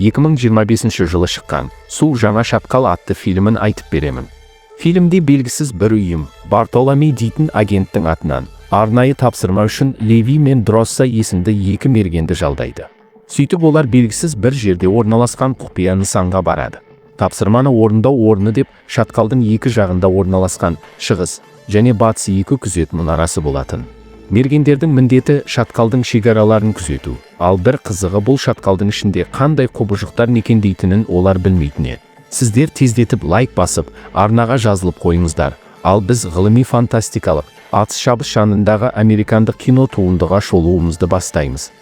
2025 жылы шыққан «Су жаңа шатқал» атты фильмін айтып беремін. Фильмде белгісіз бір ұйым Бартоломей дейтін агенттің атынан арнайы тапсырма үшін Леви мен Дросса есімді екі мергенді жалдайды. Сөйтіп олар белгісіз бір жерде орналасқан құпия нысанға барады. Тапсырманы орындау орны деп шатқалдың екі жағында орналасқан шығыс және батыс екі күзет мұнарасы болатын. Мергендердің міндеті шатқалдың шекараларын күзету. Ал бір қызығы, бұл шатқалдың ішінде қандай құбыжықтар мекендейтінін олар білмейтін еді. Сіздер тездетіп лайк басып, арнаға жазылып қойыңыздар. Ал біз ғылыми фантастикалық атыс шабыс жанрындағы американдық кино туындыға шолуымызды бастаймыз.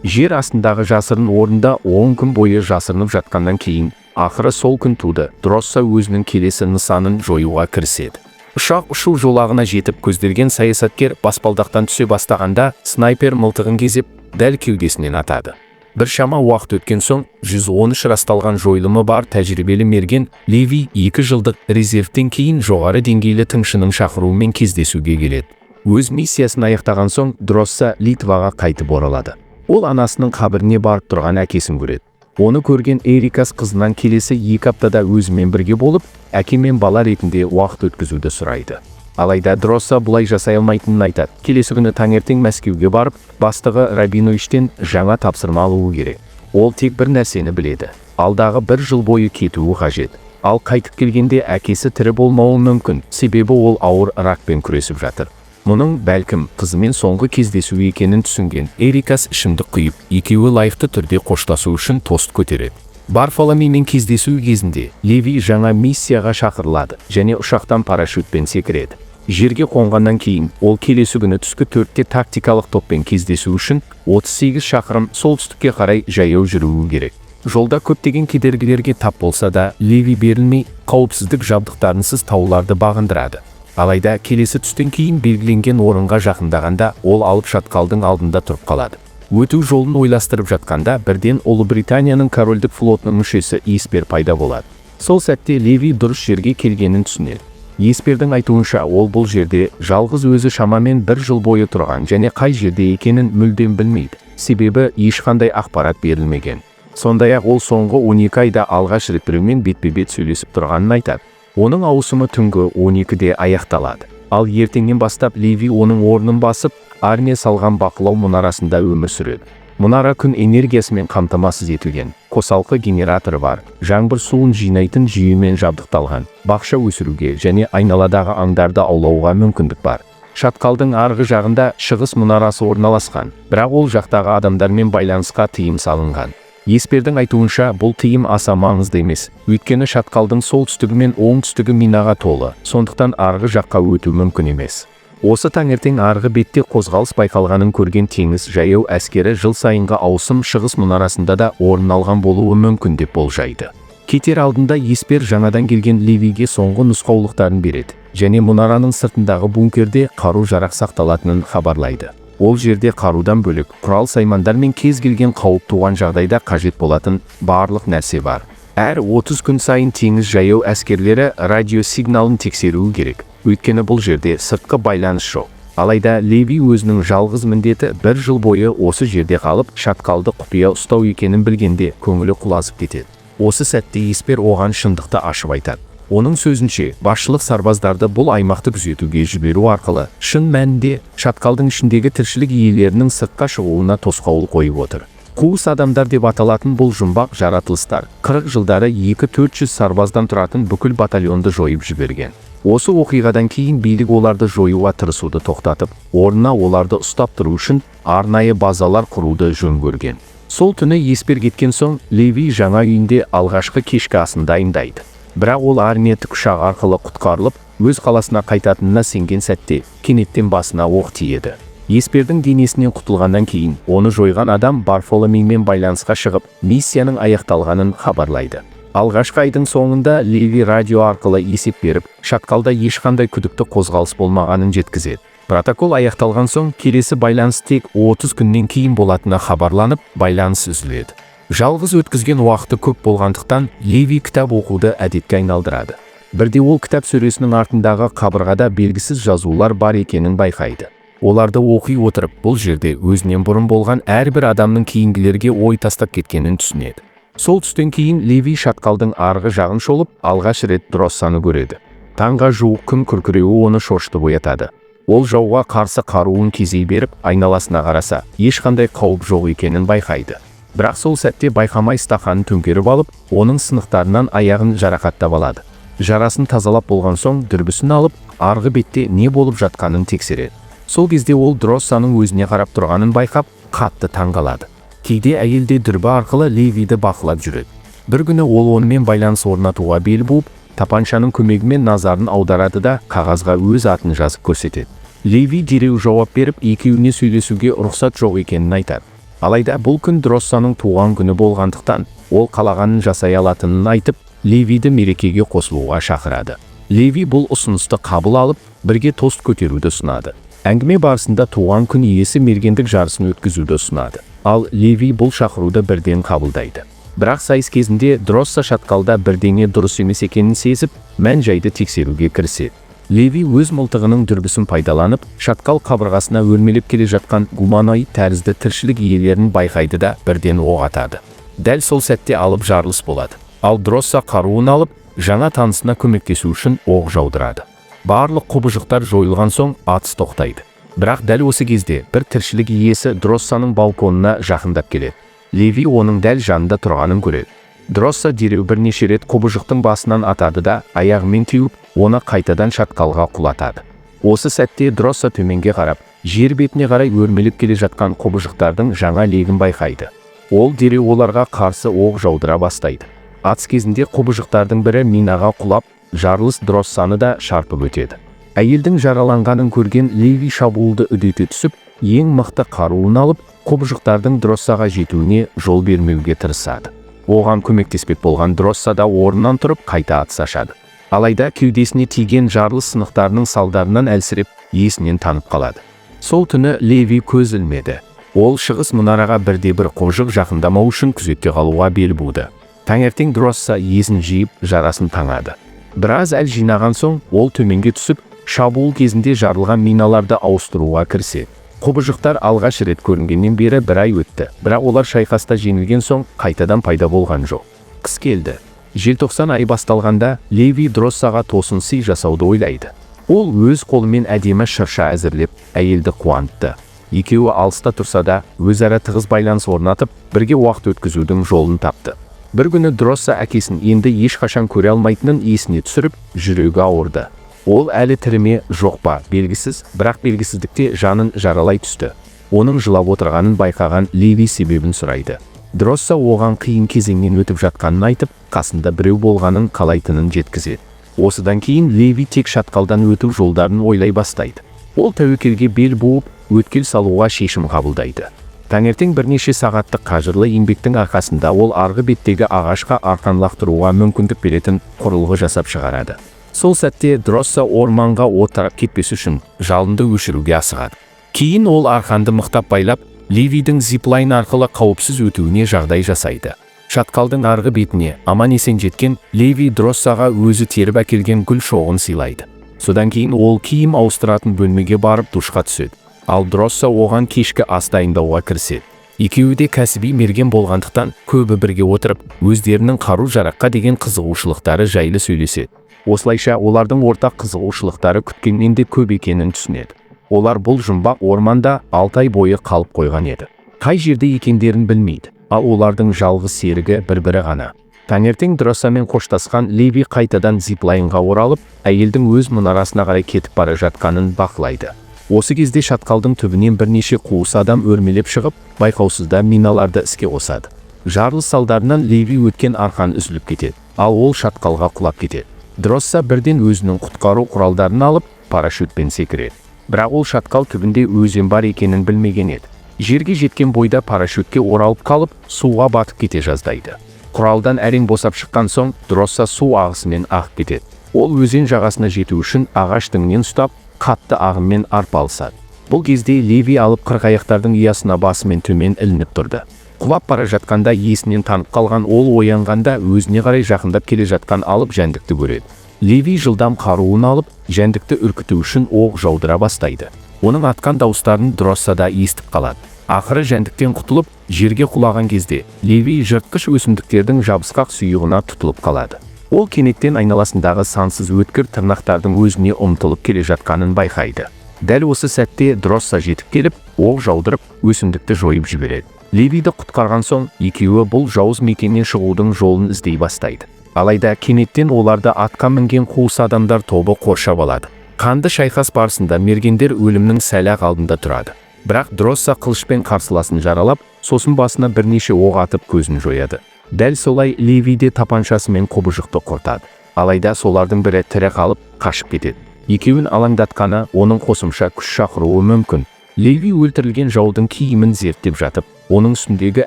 Жер астындағы жасырын орында 10 күн бойы жасырынып жатқаннан кейін ақыры сол күн туды. Дросса өзінің келесі нысанын жоюға кіріседі. Ұшақ ұшу жолағына жетіп, көзделген саясаткер баспалдақтан түсе бастағанда, снайпер мылтығын кезеп, дәл кеудесінен атады. Біршама уақыт өткен соң 113 расталған жойылымы бар тәжірибелі мерген Леви 2 жылдық резервтен кейін жоғары деңгейлі тыңшының шақыруымен кездесуге келеді. Өз миссиясын аяқтаған соң Дросса Литваға қайтып оралады. Ол анасының қабіріне барып тұрған әкесін көреді. Оны көрген Эрикас қызынан келесі 2 аптада өзімен бірге болып, әке мен бала ретінде уақыт өткізуді сұрайды. Алайда Дросса бұлай жасай алмайтынын айтады. Келесі күні таңертең Мәскеуге барып, бастығы Рабиновичтен жаңа тапсырма алуы керек. Ол тек бір нәрсені біледі: алдағы бір жыл бойы кетуі қажет. Ал қайтып келгенде әкесі тірі болмауы мүмкін, себебі ол ауыр ракпен күресіп жатыр. Мұның бәлкім қызымен соңғы кездесу екенін түсінген Эрикас ішімдік құйып, екеуі лайықты түрде қоштасу үшін тост көтереді. Барфоломеймен кездесу кезінде Леви жаңа миссияға шақырылады және ұшақтан парашютпен секіреді. Жерге қонғаннан кейін ол келесі күні түскі 4-те тактикалық топпен кездесу үшін 38 шақырым солтүстікке қарай жаяу жүруі керек. Жолда көптеген кедергілерге тап болса да, Леви берілмей, қауіпсіздік жабдықтарынсыз тауларды бағындырады. Алайда келесі түстен кейін белгіленген орынға жақындағанда, ол алып шатқалдың алдында тұрып қалады. Өту жолын ойластырып жатқанда бірден Ұлыбританияның корольдік флотының мүшесі Еспер пайда болады. Сол сәтте Леви дұрыс жерге келгенін түсінеді. Еспердің айтуынша, ол бұл жерде жалғыз өзі шамамен бір жыл бойы тұрған және қай жерде екенін мүлдем білмейді, себебі ешқандай ақпарат берілмеген. Сондай-ақ ол соңғы 12 айда алғаш рет біреумен бетпе-бет сөйлесіп тұрғанын айтады. Оның ауысымы түнгі 12-де аяқталады. Ал ертеңнен бастап Леви оның орнын басып, армия салған бақылау мұнарасында өмір сүреді. Мұнара күн энергиясымен қамтамасыз етілген, қосалқы генераторы бар, жаңбыр суын жинайтын жүйемен жабдықталған, бақша өсіруге және айналадағы аңдарды аулауға мүмкіндік бар. Шатқалдың арғы жағында шығыс мұнарасы орналасқан, бірақ ол жақтағы адамдармен байланысқа тыйым салынған. Еспердің айтуынша, бұл тыйым аса маңызды емес, өйткені шатқалдың солтүстігі мен оңтүстігі минаға толы, сондықтан арғы жаққа өту мүмкін емес. Осы таңертең арғы бетте қозғалыс байқалғанын көрген теңіз жаяу әскері жыл сайынғы ауысым шығыс мұнарасында да орын алған болуы мүмкін деп болжайды. Кетер алдында Еспер жаңадан келген Левиге соңғы нұсқаулықтарын береді және мұнараның сыртындағы бункерде қару-жарақ сақталатынын хабарлайды. Ол жерде қарудан бөлек, құрал-саймандар мен кез келген қауіп туған жағдайда қажет болатын барлық нәрсе бар. Әр 30 күн сайын теңіз жаяу әскерлері радиосигналын тексеруі керек, өйткені бұл жерде сыртқы байланыс жоқ. Алайда Леви өзінің жалғыз міндеті бір жыл бойы осы жерде қалып, шатқалды құпия ұстау екенін білгенде көңілі құлазып кетеді. Осы сәтте Еспер оған шындықты ашып айтады. Оның сөзінше, басшылық сарбаздарды бұл аймақты күзетуге жіберу арқылы шын мәнінде шатқалдың ішіндегі тіршілік иелерінің сыртқа шығуына тосқауыл қойып отыр. Қуыс адамдар деп аталатын бұл жұмбақ жаратылыстар 40 жылдары 2-400 сарбаздан тұратын бүкіл батальонды жойып жіберген. Осы оқиғадан кейін билік оларды жоюға тырысуды тоқтатып, орнына оларды ұстап тұру үшін арнайы базалар құруды жөн көрген. Сол түні Еспер кеткен соң Леви жаңа үйінде алғашқы кешкі асын дайындайды. Бірақ ол армия тікұшағы арқылы құтқарылып, өз қаласына қайтатынына сенген сәтте кенеттен басына оқ тиеді. Еспердің денесінен құтылғаннан кейін оны жойған адам Барфоломеймен байланысқа шығып, миссияның аяқталғанын хабарлайды. Алғашқы айдың соңында Леви радио арқылы есеп беріп, шатқалда ешқандай күдікті қозғалыс болмағанын жеткізеді. Протокол аяқталған соң келесі байланыс тек 30 күннен кейін болатыны хабарланып, байланыс үзіледі. Жалғыз өткізген уақыты көп болғандықтан, Леви кітап оқуды әдетке айналдырады. Бірде ол кітап сөресінің артындағы қабырғада белгісіз жазулар бар екенін байқайды. Оларды оқи отырып, бұл жерде өзінен бұрын болған әрбір адамның кейінгілерге ой тастап кеткенін түсінеді. Сол түстен кейін Леви шатқалдың арғы жағын шолып, алғаш рет Дроссаны көреді. Таңға жуық күн күркіреуі оны шошытып оятады. Ол жауға қарсы қаруын кезей беріп, айналасына қараса, ешқандай қауіп жоқ екенін байқайды. Бірақ сол сәтте байқамай стақанын төңкеріп алып, оның сынықтарынан аяғын жарақаттап алады. Жарасын тазалап болған соң, дүрбісін алып, арғы бетте не болып жатқанын тексереді. Сол кезде ол Дроссаның өзіне қарап тұрғанын байқап, қатты таң қалады. Кейде әйел де дүрбі арқылы Левиді бақылап жүреді. Бір күні ол онымен байланыс орнатуға бел буып, тапаншаның көмегімен назарын аударады да, қағазға өз атын жазып көрсетеді. Леви дереу жауап беріп, екеуіне сөйлесуге рұқсат жоқ екенін айтады. Алайда бұл күн Дроссаның туған күні болғандықтан, ол қалағанын жасай алатынын айтып, Левиді мерекеге қосылуға шақырады. Леви бұл ұсынысты қабыл алып, бірге тост көтеруді ұсынады. Әңгіме барысында туған күн иесі мергендік жарысын өткізуді ұсынады. Ал Леви бұл шақыруды бірден қабылдайды. Бірақ сайыс кезінде Дросса шатқалда бірдеңе дұрыс емес екенін сезіп, мән жайды тексеруге кіріседі. Леви өз мылтығының дүрбісін пайдаланып, шатқал қабырғасына өрмелеп келе жатқан гуманоид тәрізді тіршілік иелерін байқайды да, бірден оқ атады. Дәл сол сәтте алып жарылыс болады. Ал Дросса қаруын алып, жаңа танысына көмектесу үшін оқ жаудырады. Барлық құбыжықтар жойылған соң, атыс тоқтайды. Бірақ дәл осы кезде бір тіршілік иесі Дроссаның балконына жақындап келеді. Леви оның дәл жанында тұрғанын көреді. Дросса дереу бірнеше рет құбыжықтың басынан атады да, аяғымен теуіп, оны қайтадан шатқалға құлатады. Осы сәтте Дросса төменге қарап, жер бетіне қарай өрмелеп келе жатқан құбыжықтардың жаңа легін байқайды. Ол дереу оларға қарсы оқ жаудыра бастайды. Атыс кезінде құбыжықтардың бірі минаға құлап, жарылыс Дроссаны да шарпып өтеді. Әйелдің жараланғанын көрген Леви шабуылды үдете түсіп, ең мықты қаруын алып, құбыжықтардың Дроссаға жетуіне жол бермеуге тырысады. Оған көмектеспек болған Дросса да орнынан тұрып, қайта атыс ашады. Алайда кеудесіне тиген жарылыс сынықтарының салдарынан әлсіреп, есінен танып қалады. Сол түні Леви көз ілмеді. Ол шығыс мұнараға бірде бір құбыжық жақындамау үшін күзетте қалуға бел буды. Таңертең Дросса есін жиып, жарасын таңады. Біраз әл жинаған соң, ол төменге түсіп, шабуыл кезінде жарылған миналарды ауыстыруға кіріседі. Құбыжықтар алғаш рет көрінгеннен бері бір ай өтті, бірақ олар шайқаста жеңілген соң қайтадан пайда болған жоқ. Қыс келді. Желтоқсан айы басталғанда, Леви Дроссаға тосын сый жасауды ойлайды. Ол өз қолымен әдемі шырша әзірлеп, әйелді қуантты. Екеуі алыста тұрса да, өзара тығыз байланыс орнатып, бірге уақыт өткізудің жолын тапты. Бір күні Дросса әкесін енді ешқашан көре алмайтынын есіне түсіріп, жүрегі ауырды. Ол әлі тірі ме, жоқ па, белгісіз, бірақ белгісіздікте жанын жаралай түсті. Оның жылап отырғанын байқаған Леви себебін сұрайды. Дросса оған қиын кезеңнен өтіп жатқанын айтып, қасында біреу болғанын қалайтынын жеткізеді. Осыдан кейін Леви тек шатқалдан өту жолдарын ойлай бастайды. Ол тәуекелге бел буып, өткел салуға шешім қабылдайды. Таңертең бірнеше сағаттық қажырлы еңбектің арқасында ол арғы беттегі ағашқа арқан лақтыруға мүмкіндік беретін құрылғы жасап шығарады. Сол сәтте Дросса орманға от тарап кетпес үшін жалынды өшіруге асығады. Кейін ол арқанды мықтап байлап, Левидің зиплайн арқылы қауіпсіз өтуіне жағдай жасайды. Шатқалдың арғы бетіне аман есен жеткен Леви Дроссаға өзі теріп әкелген гүл шоғын сыйлайды. Содан кейін ол киім ауыстыратын бөлмеге барып, душқа түседі. Ал Дросса оған кешкі ас дайындауға кіріседі. Екеуі де кәсіби мерген болғандықтан, көбі бірге отырып, өздерінің қару жараққа деген қызығушылықтары жайлы сөйлеседі. Осылайша олардың ортақ қызығушылықтары күткеннен де көп екенін түсінеді. Олар бұл жұмбақ орманда 6 ай бойы қалып қойған еді. Қай жерде екендерін білмейді, ал олардың жалғыз серігі бір-бірі ғана. Таңертең Дроссамен қоштасқан Леви қайтадан зиплайнға оралып, әйелдің өз мұнарасына қарай кетіп бара жатқанын бақылайды. Осы кезде шатқалдың түбінен бірнеше қуыс адам өрмелеп шығып, байқаусызда миналарды іске қосады. Жарылыс салдарынан Леви өткен арқан үзіліп кетеді, ал ол шатқалға құлап кетеді. Дросса бірден өзінің құтқару құралдарын алып, парашютпен секіреді. Бірақ ол шатқал түбінде өзен бар екенін білмеген еді. Жерге жеткен бойда парашютке оралып қалып, суға батып кете жаздайды. Құралдан әрең босап шыққан соң, Дросса су ағысымен ағып кетеді. Ол өзен жағасына жету үшін ағаш діңінен ұстап, қатты ағыммен арпалысады. Бұл кезде Леви алып қырғаяқтардың ұясына басымен төмен ілініп тұрды. Құлап бара жатқанда есінен танып қалған ол оянғанда өзіне қарай жақындап келе жатқан алып жәндікті көреді. Леви жылдам қаруын алып, жәндікті үркіту үшін оқ жаудыра бастайды. Оның атқан дауыстарын Дросса да естіп қалады. Ақыры жәндіктен құтылып, жерге құлаған кезде Леви жыртқыш өсімдіктердің жабысқақ сұйығына тұтылып қалады. Ол кенеттен айналасындағы сансыз өткір тырнақтардың өзіне ұмтылып келе жатқанын байқайды. Дәл осы сәтте Дросса жетіп келіп, оқ жаудырып, өсімдікті жойып жібереді. Левиді құтқарған соң, екеуі бұл жауыз мекеннен шығудың жолын іздей бастайды. Алайда кенеттен оларды атқа мінген қуыс адамдар тобы қоршап алады. Қанды шайқас барысында мергендер өлімнің сәл-ақ алдында тұрады. Бірақ Дросса қылышпен қарсыласын жаралап, сосын басына бірнеше оқ атып, көзін жояды. Дәл солай Леви де тапаншасымен құбыжықты құртады. Алайда солардың бірі тірі қалып, қашып кетеді. Екеуін алаңдатқаны, оның қосымша күш шақыруы мүмкін. Леви өлтірілген жаудың киімін зерттеп жатып, оның үстіндегі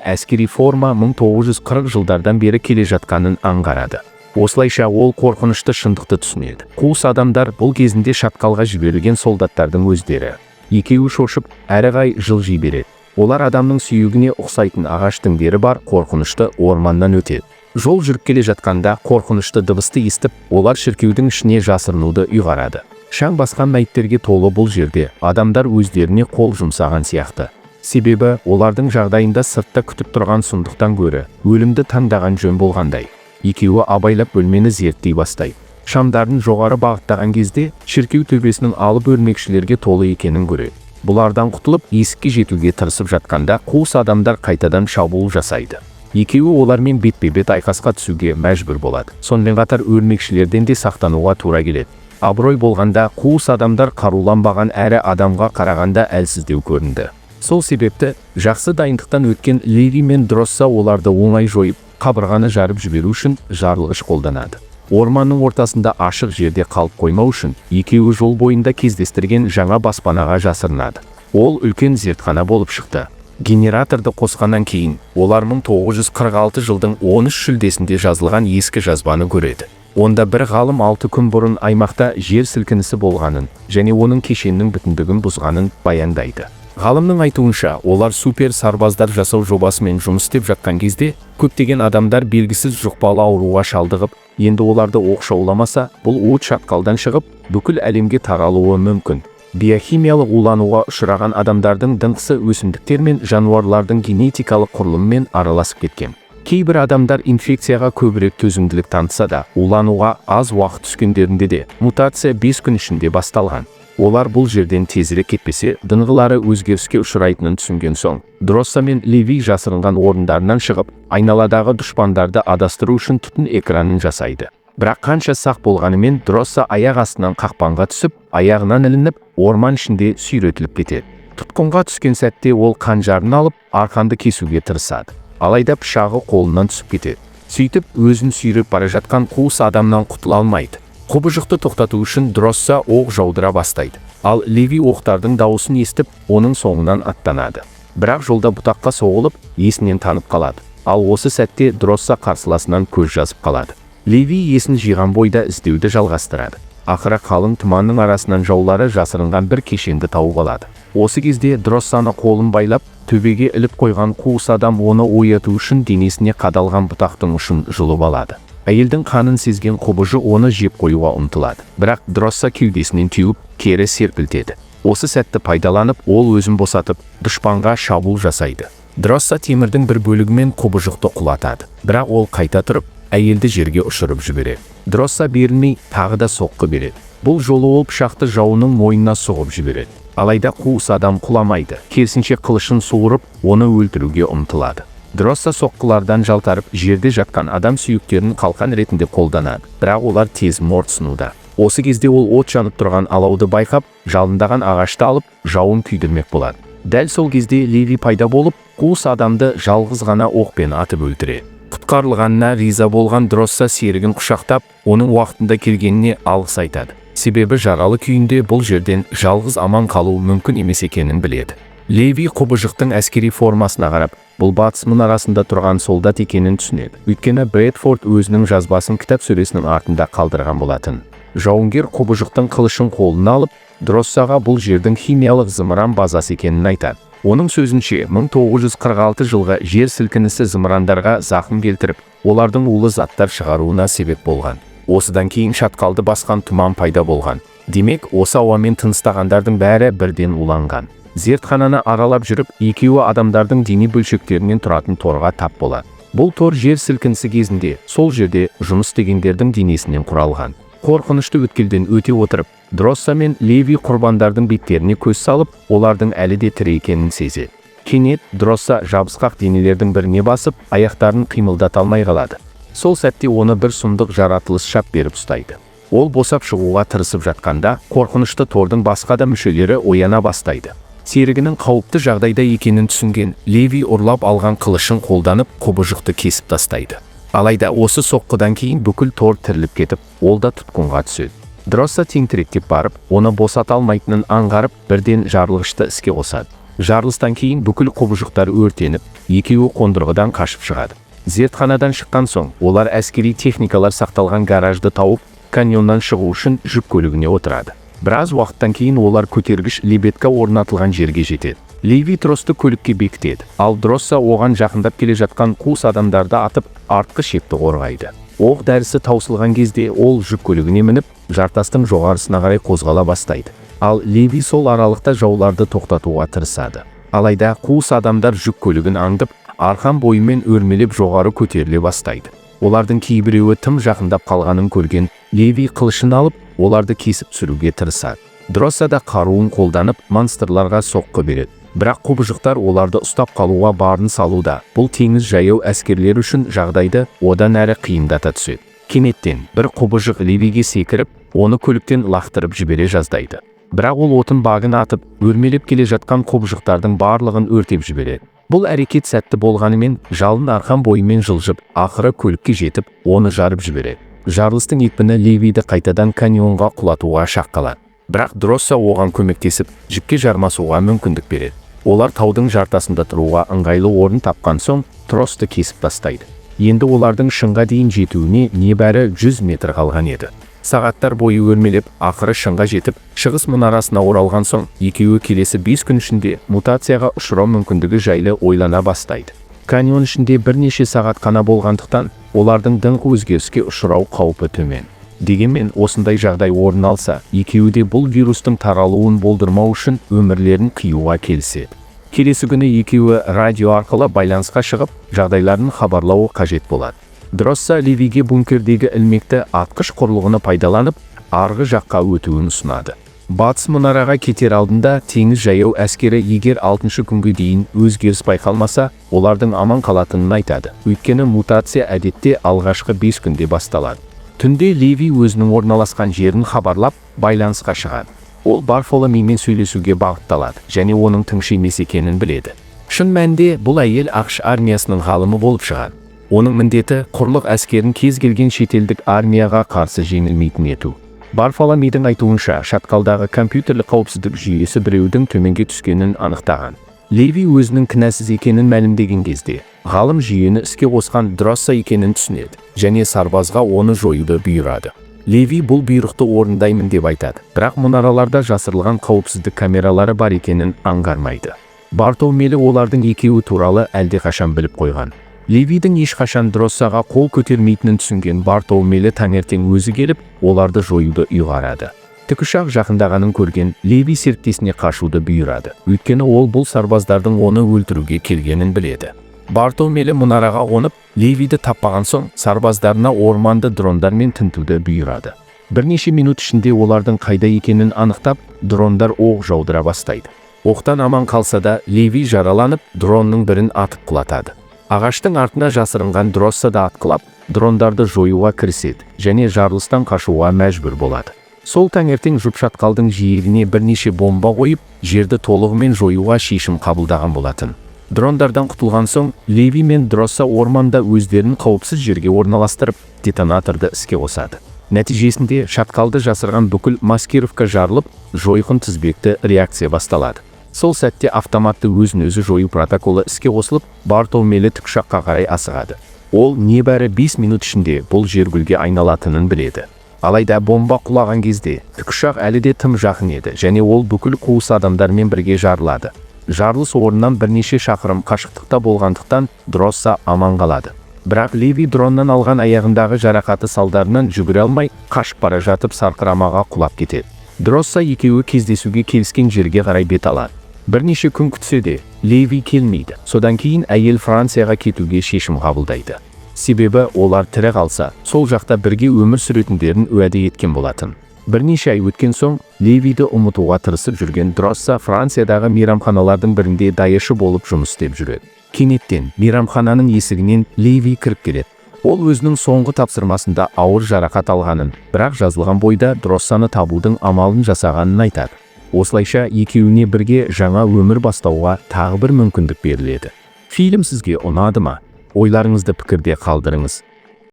әскери форма 1940 жылдардан бері келе жатқанын аңғарады. Осылайша ол қорқынышты шындықты түсінеді. Қуыс адамдар бұл кезінде шатқалға жіберілген солдаттардың өздері. Екеуі шошып, әрі қарай жылжи береді. Олар адамның сүйегіне ұқсайтын ағаш діңдері бар қорқынышты орманнан өтеді. Жол жүріп келе жатқанда қорқынышты дыбысты естіп, олар шіркеудің ішіне жасырынуды ұйғарады. Шаң басқан мәйіттерге толы бұл жерде адамдар өздеріне қол жұмсаған сияқты. Себебі олардың жағдайында сыртта күтіп тұрған сұмдықтан гөрі өлімді таңдаған жөн болғандай. Екеуі абайлап бөлмені зерттей бастайды. Шамдарын жоғары бағыттаған кезде шіркеу төбесінің алып өрмекшілерге толы екенін көреді. Бұлардан құтылып, есікке жетуге тырысып жатқанда қуыс адамдар қайтадан шабуыл жасайды. Екеуі олармен бетпе-бет айқасқа түсуге мәжбүр болады. Сонымен қатар өрмекшілерден де сақтануға тура келеді. Абырой болғанда, қуыс адамдар қаруланбаған әрі адамға қарағанда әлсіздеу көрінді. Сол себепті жақсы дайындықтан өткен Леви мен Дросса оларды оңай жойып, қабырғаны жарып жіберу үшін жарылғыш қолданады. Орманның ортасында ашық жерде қалып қоймау үшін екеуі жол бойында кездестірген жаңа баспанаға жасырынады. Ол үлкен зертхана болып шықты. Генераторды қосқаннан кейін олар 1946 жылдың 13 шілдесінде жазылған ескі жазбаны көреді. Онда бір ғалым 6 күн бұрын аймақта жер сілкінісі болғанын және оның кешеннің бүтіндігін бұзғанын баяндайды. Ғалымның айтуынша, олар супер сарбаздар жасау жобасымен жұмыс істеп жатқан кезде көптеген адамдар белгісіз жұқпалы ауруға шалдығып, енді оларды оқшауламаса, бұл уыт шатқалдан шығып, бүкіл әлемге таралуы мүмкін. Биохимиялық улануға ұшыраған адамдардың дыңқысы өсімдіктер мен жануарлардың генетикалық құрылымымен араласып кеткен. Кейбір адамдар инфекцияға көбірек төзімділік танытса да, улануға аз уақыт түскендерінде де мутация 5 күн ішінде басталған. Олар бұл жерден тезірек кетпесе, дыңғылары өзгеріске ұшырайтынын түсінген соң, Дросса мен Леви жасырынған орындарынан шығып, айналадағы дұшпандарды адастыру үшін түтін экранын жасайды. Бірақ қанша сақ болғанымен, Дросса аяқ астынан қақпанға түсіп, аяғынан ілініп, орман ішінде сүйретіліп кетеді. Тұтқынға түскен сәтте ол қанжарын алып, арқанды кесуге тырысады. Алайда пышағы қолынан түсіп кетеді. Сөйтіп, өзін сүйреп бара жатқан қуыс адамнан құтыла алмайды. Құбыжықты тоқтату үшін Дросса оқ жаудыра бастайды. Ал Леви оқтардың дауысын естіп, оның соңынан аттанады. Бірақ жолда бұтаққа соғылып, есінен танып қалады. Ал осы сәтте Дросса қарсыласынан көз жазып қалады. Леви есін жиған бойда іздеуді жалғастырады. Ақыры қалың тұманның арасынан жаулары жасырынған бір кешенді тауып алады. Осы кезде Дроссаны қолын байлап, төбеге іліп қойған қуыс адам оны ояту үшін денесіне қадалған бұтақтың ұшын жұлып алады. Әйелдің қанын сезген құбыжық оны жеп қоюға ұмтылады. Бірақ Дросса кеудесінен теуіп, кері серпілтеді. Осы сәтті пайдаланып, ол өзін босатып, дұшпанға шабуыл жасайды. Дросса темірдің бір бөлігімен құбыжықты құлатады. Бірақ ол қайта тұрып, әйелді жерге ұшырып жібереді. Дросса берілмей, тағы да соққы береді. Бұл жолы ол пышақты жауының мойнына сұғып жібереді. Алайда қуыс адам құламайды. Керісінше қылышын суырып, оны өлтіруге ұмтылады. Дросса соққылардан жалтарып, жерде жатқан адам сүйектерін қалқан ретінде қолданады. Бірақ олар тез морт сынуда. Осы кезде ол от жанып тұрған алауды байқап, жалындаған ағашты алып, жауын күйдірмек болады. Дәл сол кезде Леви пайда болып, қуыс адамды жалғыз ғана оқпен атып өлтіреді. Құтқарылғанына риза болған Дросса серігін құшақтап, оның уақытында келгеніне алғыс айтады. Себебі жаралы күйінде бұл жерден жалғыз аман қалу мүмкін емес екенін біледі. Леви құбыжықтың әскери формасына қарап, бұл батыс мұнарасында тұрған солдат екенін түсінеді. Өйткені Брэдфорд өзінің жазбасын кітап сөресінің артында қалдырған болатын. Жауынгер құбыжықтың қылышын қолына алып, Дроссаға бұл жердің химиялық зымыран базасы екенін айтады. Оның сөзінше, 1946 жылғы жер сілкінісі зымырандарға зақым келтіріп, олардың улы заттар шығаруына себеп болған. Осыдан кейін шатқалды басқан тұман пайда болған. Демек, осы ауамен тыныстағандардың бәрі бірден уланған. Зертхананы аралап жүріп, екеуі адамдардың дене бөлшектерінен тұратын торға тап болады. Бұл тор жер сілкінісі кезінде сол жерде жұмыс істегендердің денесінен құралған. Қорқынышты өткелден өте отырып, Дросса мен Леви құрбандардың беттеріне көз салып, олардың әлі де тірі екенін сезеді. Кенет Дросса жабысқақ денелердің біріне басып, аяқтарын қимылдата алмай қалады. Сол сәтте оны бір сұмдық жаратылыс шап беріп ұстайды. Ол босап шығуға тырысып жатқанда, қорқынышты тордың басқа да мүшелері ояна бастайды. Серігінің қауіпті жағдайда екенін түсінген Леви ұрлап алған қылышын қолданып, құбыжықты кесіп тастайды. Алайда осы соққыдан кейін бүкіл тор тіріліп кетіп, ол да тұтқынға түседі. Дросса тентіректеп барып, оны босата алмайтынын аңғарып, бірден жарылғышты іске қосады. Жарылыстан кейін бүкіл құбыжықтар өртеніп, екеуі қондырғыдан қашып шығады. Зертханадан шыққан соң, олар әскери техникалар сақталған гаражды тауып, каньоннан шығу үшін жүк көлігіне отырады. Біраз уақыттан кейін олар көтергіш лебедка орнатылған жерге жетеді. Леви тросты көлікке бекітеді, ал Дросса оған жақындап келе жатқан қуыс адамдарды атып, артқы шепті қорғайды. Оқ дәрісі таусылған кезде ол жүк көлігіне мініп, жартастың жоғарысына қарай қозғала бастайды. Ал Леви сол аралықта жауларды тоқтатуға тырысады. Алайда қуыс адамдар жүк көлігін аңдып, арқан бойымен өрмелеп жоғары көтеріле бастайды. Олардың кейбіреуі тым жақындап қалғанын көрген Леви қылышын алып, оларды кесіп түсіруге тырысады. Дросса да қаруын қолданып, монстрларға соққы береді. Бірақ құбыжықтар оларды ұстап қалуға барын салуда. Бұл теңіз жаяу әскерлері үшін жағдайды одан әрі қиындата түседі. Кенеттен бір құбыжық Левиге секіріп, оны көліктен лақтырып жібере жаздайды. Бірақ ол отын багын атып, өрмелеп келе жатқан құбыжықтардың барлығын өртеп жібереді. Бұл әрекет сәтті болғанымен, жалын арқан бойымен жылжып, ақыры көлікке жетіп, оны жарып жібереді. Жарылыстың екпіні Левиді қайтадан каньонға құлатуға шақ қалады. Бірақ Дросса оған көмектесіп, жіпке жармасуға мүмкіндік береді. Олар таудың жартасында тұруға ыңғайлы орын тапқан соң, тросты кесіп тастайды. Енді олардың шыңға дейін жетуіне небәрі 100 метр қалған еді. Сағаттар бойы өрмелеп, ақыры шыңға жетіп, шығыс мұнарасына оралған соң, екеуі келесі 5 күн ішінде мутацияға ұшырау мүмкіндігі жайлы ойлана бастайды. Каньон ішінде бірнеше сағат қана болғандықтан, олардың дыңқы өзгеріске ұшырау қаупі төмен. Дегенмен осындай жағдай орын алса, екеуі де бұл вирустың таралуын болдырмау үшін өмірлерін қиюға келіседі. Келесі күні екеуі радио арқылы байланысқа шығып, жағдайларын хабарлауы қажет болады. Дросса Левиге бункердегі ілмекті атқыш құрылғыны пайдаланып, арғы жаққа өтуін ұсынады. Батыс мұнараға кетер алдында теңіз жаяу әскері егер 6 күнге дейін өзгеріс байқалмаса, олардың аман қалатынын айтады. Өйткені мутация әдетте алғашқы 5 күнде басталады. Түнде Леви өзінің орналасқан жерін хабарлап, байланысқа шығады. Ол Барфоломимен сөйлесуге бағытталады және оның тыңшы емес екенін біледі. Шын мәнінде бұл әйел АҚШ армиясының ғалымы болып шығады. Оның міндеті құрлық әскерін кез келген шетелдік армияға қарсы жеңілмейтін ету. Барфоломидің айтуынша, шатқалдағы компьютерлік қауіпсіздік жүйесі біреудің төменге түскенін анықтаған. Леви өзінің кінәсіз екенін мәлімдеген кезде, ғалым жүйені іске қосқан Дросса екенін түсінеді және сарбазға оны жоюды бұйырады. Леви бұл бұйрықты орындаймын деп айтады, бірақ мұнараларда жасырылған қауіпсіздік камералары бар екенін аңғармайды. Бартолмелі олардың екеуі туралы әлдеқашан біліп қойған. Левидің ешқашан Дроссаға қол көтермейтінін түсінген Бартолмелі таңертең өзі келіп, оларды жоюды ұйғарады. Тікұшақ жақындағанын көрген Леви серіктесіне қашуды бұйырады. Өйткені ол бұл сарбаздардың оны өлтіруге келгенін біледі. Бартолмелі мұнараға қонып, Левиді таппаған соң сарбаздарына орманды дрондармен тінтуді бұйырады. Бірнеше минут ішінде олардың қайда екенін анықтап, дрондар оқ жаудыра бастайды. Оқтан аман қалса да, Леви жараланып, дронның бірін атып құлатады. Ағаштың артына жасырынған Дросса да атқылап, дрондарды жоюға кіріседі және жарылыстан қашуға мәжбүр болады. Сол таңертең жұп шатқалдың жиегіне бірнеше бомба қойып, жерді толығымен жоюға шешім қабылдаған болатын. Дрондардан құтылған соң, Леви мен Дросса орманда өздерін қауіпсіз жерге орналастырып, детонаторды іске қосады. Нәтижесінде шатқалды жасырған бүкіл маскировка жарылып, жойқын тізбекті реакция басталады. Сол сәтте автоматты өзін-өзі жою протоколы іске қосылып, Бартолмелі тікұшаққа қарай асығады. Ол небәрі 5 минут ішінде бұл жер гүлге айналатынын біледі. Алайда бомба құлаған кезде тікұшақ әлі де тым жақын еді және ол бүкіл қуыс адамдармен бірге жарылады. Жарылыс орнынан бірнеше шақырым қашықтықта болғандықтан Дросса аман қалады. Бірақ Леви дроннан алған аяғындағы жарақаты салдарынан жүгіре алмай, қашып бара жатып сарқырамаға құлап кетеді. Дросса екеуі кездесуге келіскен жерге қарай бет алады. Бірнеше күн күтсе де, Леви келмейді. Содан кейін әйел Францияға кетуге шешім қабылдайды. Себебі олар тірі қалса, сол жақта бірге өмір сүретіндерін уәде еткен болатын. Бірнеше ай өткен соң, Левиді ұмытуға тырысып жүрген Дросса Франциядағы мейрамханалардың бірінде даяшы болып жұмыс істеп жүреді. Кенеттен мейрамхананың есігінен Леви кіріп келеді. Ол өзінің соңғы тапсырмасында ауыр жарақат алғанын, бірақ жазылған бойда Дроссаны табудың амалын жасағанын айтады. Осылайша екеуіне бірге жаңа өмір бастауға тағы бір мүмкіндік беріледі. Фильм сізге ұнады ма? Ойларыңызды пікірде қалдырыңыз.